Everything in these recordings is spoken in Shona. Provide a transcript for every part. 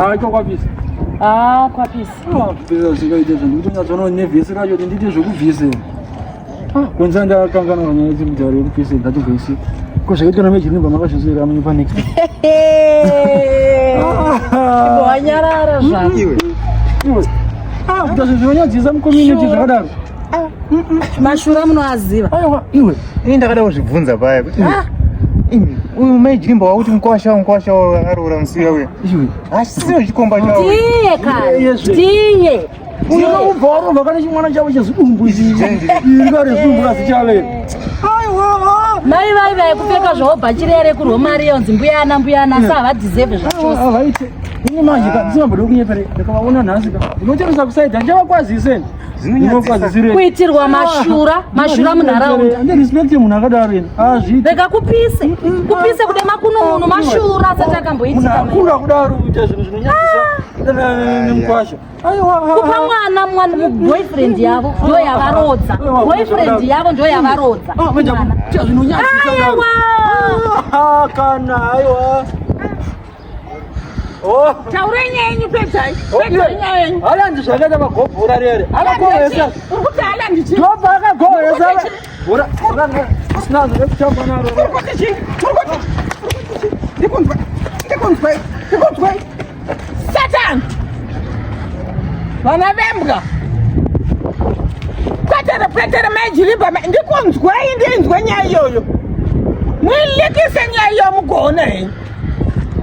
Ah, iko kwapisa. Ah, kwapisa. Ah, kupisa zvingaite zvinhu ndikutonyatsoonawo nevhesi racho kuti ndiite zvekubvisa. Ah, kwanza ndakanganwa nyaya yechimudharo yekupisa ngatimboisi. Ko zvakaitwa namejinimba makazvinzwira amunyu next. Ibo wanyarara zvako. Iwe. Iwe. Ah, kuita zvinhu zvinonyadzisa mucommunity zvakadaro. Mashura munoaziva. Aiwa, iwe. Ini ndakada kuzvibvunza paya kuti imi uyu mai Jirimba wakuti mukwasha mukwasha akaroora musiya uya. Iwe. Asisiyo chikomba chawo. Tiye kani. Yezve. Tiye. Uyo ubva warova kana chimwana chavo chezidumbu ichi. Iri kare zidumbu kasi chave. Aiwa. Mai vai vai kupfeka zvavo bhachi rekuromari yonzi mbuyana mbuyana asi havadhizevhe zvachose. Havaite. Ini manje ka ndisingambode kunyepere ndakavaona nhasi ka. Ndinocheresa kusaidha ndichavakwazise. Zvinonyadzisa. Kuitirwa mashura, mashura munharaunda. Ande respect munhu akadaro ini. Azviiti. Rega kupise. Kupise kude makunun'unu mashura asati Munhu akamboitika. akura kudaro kuita zvinhu zvinonyadzisa nemukwasha. Aiwa. Kupa mwana mwana boyfriend yavo ndo yavarodza. Boyfriend yavo ndo yavarodza. Ah, manje kuita zvinonyadzisa kudaro. Aiwa. Ah, kana aiwa. Oh. Taurai nyaya yenyu pedzai. Pedzai nyaya yenyu. Haaland zvakaita magobhora rere. Akagohesa. Uri kuti Haaland chii? Ndobva akagohesa. Bhora. Sinazo rekutamba naro. Uri kuti chii? Uri kuti uri kuti chii? Ndikunzwa. Ndikunzwa. Ndikunzwa. Satan. Vana vembwa. Pwetere pwetere mai Jirimba mai ndikunzwai ndinzwe nyaya iyoyo. Muilikise nyaya iyoyo mugoona henyu.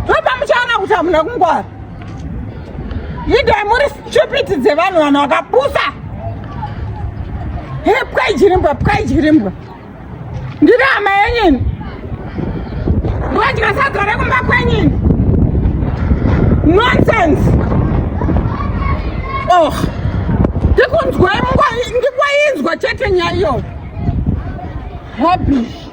Ndopa muchaona kuti hamuna kungwara. Idai muri stupid dzevanhu vanhu vakapusa. He pwai Jirimbwa pwai Jirimbwa. Ndiri hama yenyini. Ndodya sadza rekumba kwenyini. Nonsense. Oh. Ndikunzwai ndikwainzwa chete nyaya iyoyo. Rubbish.